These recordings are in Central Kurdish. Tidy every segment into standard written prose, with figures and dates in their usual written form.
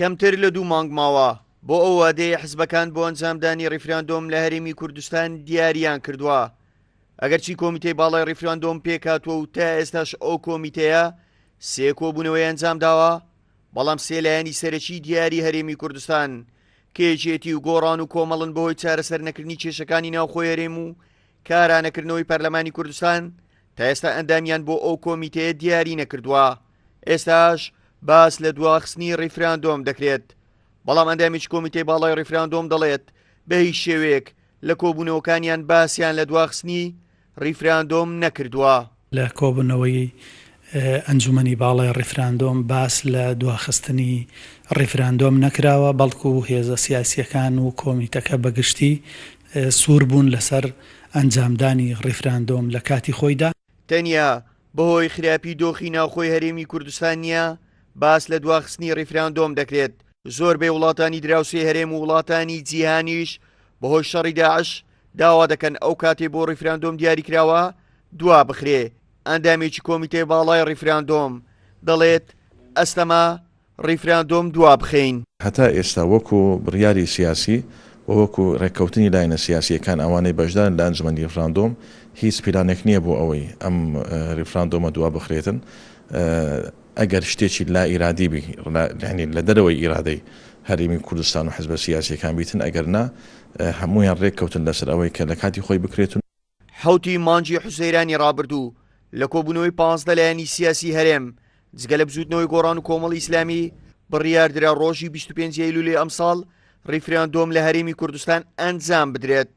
کەمتر لە دوو مانگ ماوە بۆ ئەو وادەیەی حزبەکان بۆ ئەنجامدانی ڕیفراندۆم لە هەرێمی کوردستان دیاریان کردووە. ئەگەرچی کۆمیتەی باڵای ڕیفراندۆم پێکهاتووە و تا ئێستاش ئەو کۆمیتەیە سێ کۆبوونەوەی ئەنجامداوە، بەڵام سێ لایەنی سەرەکی دیاری هەرێمی کوردستان کە یەکێتی و گۆڕان و کۆمەڵن بەهۆی چارەسەر نەکردنی کێشەکانی ناوخۆی هەرێم و کارانەکردنەوەی پەرلەمانی کوردستان تا ئێستا ئەندامیان بۆ ئەو کۆمیتەیە دیاری نەکردووە. ئێستاش باس لە دواخستنی ڕیفراندۆم دەکرێت، بەڵام ئەندامێکی کۆمیتەی باڵای ڕیفراندۆم دەڵێت بە هیچ شێوەیەک لە کۆبوونەوەکانیان باسیان لە دواخستنی ڕیفراندۆم نەکردووە. لە کۆبوونەوەی ئەنجومەنی باڵای ڕیفراندۆم باس لە دواخستنی ڕیفراندۆم نەکراوە، بەڵکو هێزە سیاسییەکان و کۆمیتەکە بە گشتی سوور بوون لەسەر ئەنجامدانی ڕیفراندۆم لە کاتی خۆیدا. تەنیا بەهۆی خراپی دۆخی ناوخۆی هەرێمی کوردستان نییە باس لە دواخستنی ڕیفراندۆم دەکرێت، زۆربەی وڵاتانی دراوسێی هەرێم و وڵاتانی جیهانیش بەهۆی شەڕی داعش داوا دەکەن ئەو کاتەی بۆ ڕیفراندۆم دیاریکراوە دوابخرێ، ئەندامێکی کۆمیتەی باڵای ڕیفراندۆم دەڵێت، ئەستەمە ڕیفراندۆم دوابخەین. هەتا ئێستا وەکو بڕیاری سیاسی و وەکو ڕێککەوتنی لایەنە سیاسییەکان ئەوانەی بەشدارن لە ئەنجومەنی ڕیفراندۆم هیچ پیلانێک نییە بۆ ئەوەی ئەم ڕیفراندۆمە دوابخرێتن ئەگەر شتێکی لا ئیرادی بی یانی لە دەرەوەی ئیرادەی هەرێمی کوردستان و حزبە سیاسییەکان بیتن ئەگەر نا هەموویان ڕێککەوتن لەسەر ئەوەی کە لە کاتی خۆی بکرێتن. حەوتی مانگی حوزەیرانی ڕابردوو لە کۆبوونەوەی 15 لایەنی سیاسی هەرێم جگە لە بزووتنەوەی گۆڕان و کۆمەڵی ئیسلامی بڕیاردرا ڕۆژی 25 ئەیلولی ئەمساڵ ڕیفراندۆم لە هەرێمی کوردستان ئەنجام بدرێت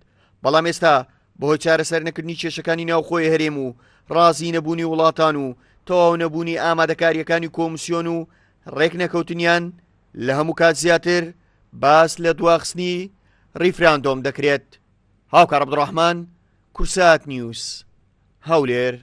بەڵام ئێستا بەهۆی چارەسەر نەکردنی کێشەکانی ناوخۆی هەرێم و ڕازی نەبوونی وڵاتان و تەواو نەبوونی ئامادەکاریەکانی کۆمسیۆن و ڕێک نەکەوتنیان لە هەموو کات زیاتر باس لە دواخستنی ڕیفراندۆم دەکرێت. هاوکار عەبدولڕەحمان، کوردسات نیوز، هەولێر.